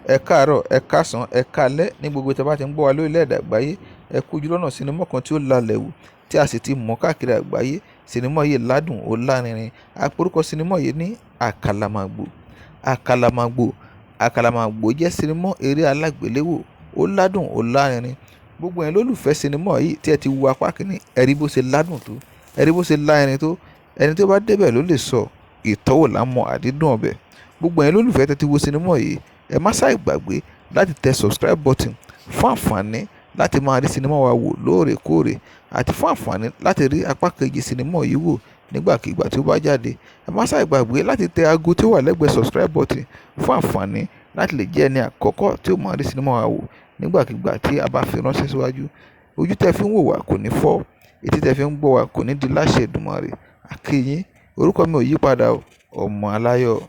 Ẹ káàárọ̀, ẹ káàsán, ẹ káalẹ́ ní gbogbo tí a bá ti ń gbọ́ wa lórílẹ̀-èdè àgbáyé. Ẹ kú ojúlọ́nà sinimá kan tí ó lalẹ̀ wù tí a sì ti mọ̀ káàkiri àgbáyé. Sinimá yìí ládùn, ó lárinrin. A pe orúkọ sinimá yìí ní Àkàlàmàgbò. Àkàlàmàgbò. Àkàlàmàgbò jẹ́ sinimá eré alágbéléwò. Ó ládùn, ó lárinrin. Gbogbo ẹ̀yin lólùfẹ́ sinimá yìí tí ẹ ti wo apá kìíní, ẹ rí bó ṣe ládùn tó, ẹ rí bó ṣe lárinrin tó. Ẹni tí ó bá débẹ̀ ló lè sọ ìtọ́wò là ń mọ àdídùn ọbẹ̀. Gbogbo ẹ̀yin lólùfẹ́ tẹ́ ti wo sinimá yìí, ẹ má ṣàì gbàgbé láti tẹ subscribe button fún àǹfààní láti máa rí sinimá wa wò lóòrèkóòrè àti fún àǹfààní láti rí apá kejì sinimá yìí wò nígbàkigbà tí ó bá jáde. Ẹ má ṣàì gbàgbé láti tẹ ago tí ó wà lẹ́gbẹ̀ẹ́ subscribe button fún àǹfààní láti lè jẹ́ ẹni àkọ́kọ́ tí ó máa rí sinimá wa wò nígbàkigbà tí a bá fi ránṣẹ́ síwájú. Ojú tẹ́ fi ń wò wá kò ní fọ́, etí tẹ́ fi ń gbọ́ wá kò ní di láṣẹ Èdùmàrè. A kí yín. Orúkọ mi ò yí padà o. Ọmọ Aláyọ̀.